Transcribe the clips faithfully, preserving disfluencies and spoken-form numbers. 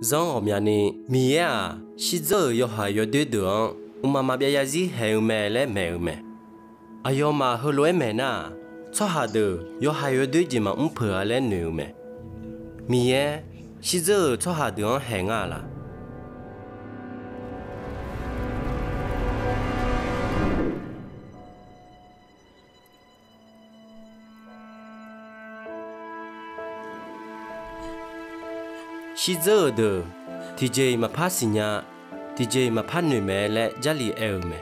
Zanr ghawqmyani, Miqyaer-aq, shirdzeur-euq yawhaiq yawdoer deuq-anr mqmaq maqbyav zarzir haeq-eu mae laer maeq-eu mae. Aqyawfmaf heulof-aer maeq nar-aq, tsawrhaq deuq yawhaiq yawdoer jeq maqmr peuq-a laer noeq-eu mae. Miqyaer shirdzeur-euq tsawrhaq deuq-anr haeq ngar-a laq? Shirdzeur-euq deuq tiqjeq-iq maqpar siqnya, tiqjeq-iq maqpar noeq mae laer Jarlif aer-eu mae.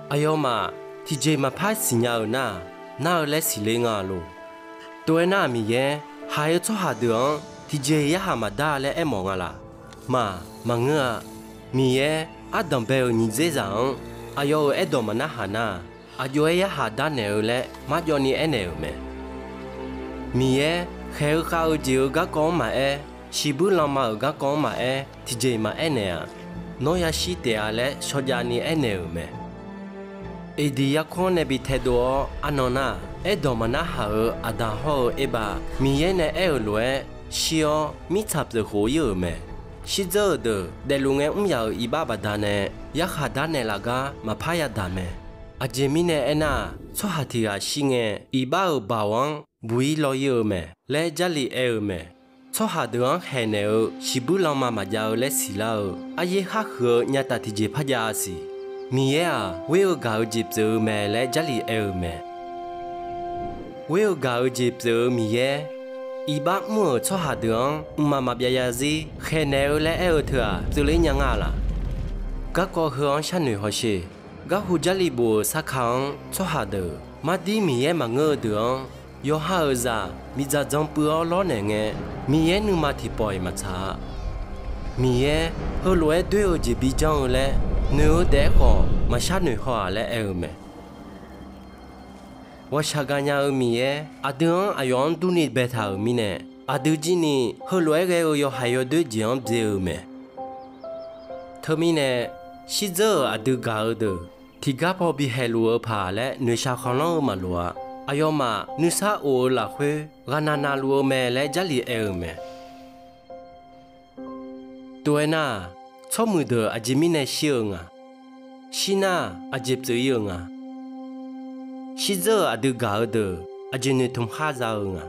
Aqyawfmaf tiqjeq-iq maqpar siqnya-euq nar-aq, nar-eu laer siqle nga lor. Tov-aer nar-aq, Miqyaer haiq-eu tsawrhaq deuq-anr tiqjeq-iq yarhaq maqdar laer aermawf nga laq? Maq, maqngeur-a. Miqyaer ardanq bae-euq nyiq dzer zaq-anr aqyawf-euq aerdawq maqnarhaq nar-aq, aqjox-aer yarhaq darnaeq-eu laer marjawv ni aernaeq-euq mae. Miqyaer khaeq-eu khav-eu jeq-euq garkawv-anr maqaer, shiqbuir lanma-euq garkawv-anr maqaer, tiqjeq-iq maqaer naeq-aq, nawr yashir taef-a laer shawrjav ni aernaeq-euq mae. Eqdiq yarkmr nae bi taedov-awr arnan nar-aq, aerdawq maqnarhaq-euq Aqdaq hawr-eu Erbav, Miqyaer nae aer-euq lof-aer shir-awr mirtsaq pyeuf khof ir-euq mae. Shirdzeur-euq deuq daefluf ngae mr yaf-euq iqbax baqdanae yarkhaq darnaeq laf gar maqpar yadaq mae. Aqjeq mirnae aernar-aq, tsawrhaq tiq ghaq shir ngae, iqbax-euq baoq-anr buq-ir law ir-eu mae laer Jarlif aer-eu mae. Tsawrhaq deuq-anr haeqnaeq-eu shiqbuir lanma maqjav-eu laer siqlar-eu aryaer kharhuiq-eu nyataf tiqjeq par jav-a siq. Miqyaer-aq, ghoer-eu gaq-eu jeq pyeuf-eu mae laer Jarlif aer-eu mae. Ghoer-eu gaq-eu jeq pyeuf-eu Miqyaer, iqbax mr-euq tsawrhaq deuq-anr mqmaq maqbyav zarzir khaeqnaeq-eu laer aer-eu teu-aq, pyeufler nya nga laq? Garkawv heu-anr sharnoeq hawsher. Garhu Jarlif bof-euq sarkar-anr tsawrhaq deuq, mardir Miqyaer maqngeur-eu deuq-anr, yawqha-euq zaq miqdzaq dzan puiv-awr lawrnaeq ngae, Miqyaer nuima tiqpawf-iq maqtsaq-a. Miqyaer heulof-aer doer-eu jeq bi janr-eu laer noeq-eu taef-aer khawf maqshar noeq haw-aq laer aer-eu mae. Ghawqshaq gaqnya-eu Miqyaer aqdui-anr aqyawf-anr durni baetaq-euq mirnae, aqdui jir ni heulof-aer ghae-eu yawhaiq yawdoer jeq-anr byae-eu mae. Teumirnae, shirdzeur-euq aqdui gaq-eu deuq tiqgar paw bi haeqluf-eu paq laer noeqshaq khanqlanr-eu maqloq-a. Aqyawfmaf nuisar of-eu lafkhoer ghaqnaq naqluf-eu mae laer Jarlif aer-eu mae. Tov-aer nar-aq, tsawrmuiq deuq aqjeq mirnae shir-eu nga? Shir nar-aq, aqjeq pyeuf ir-eu nga? Shirdzeur-euq aqdui gaq-eu deuq aqjeq noeqtmq khar za-eu nga?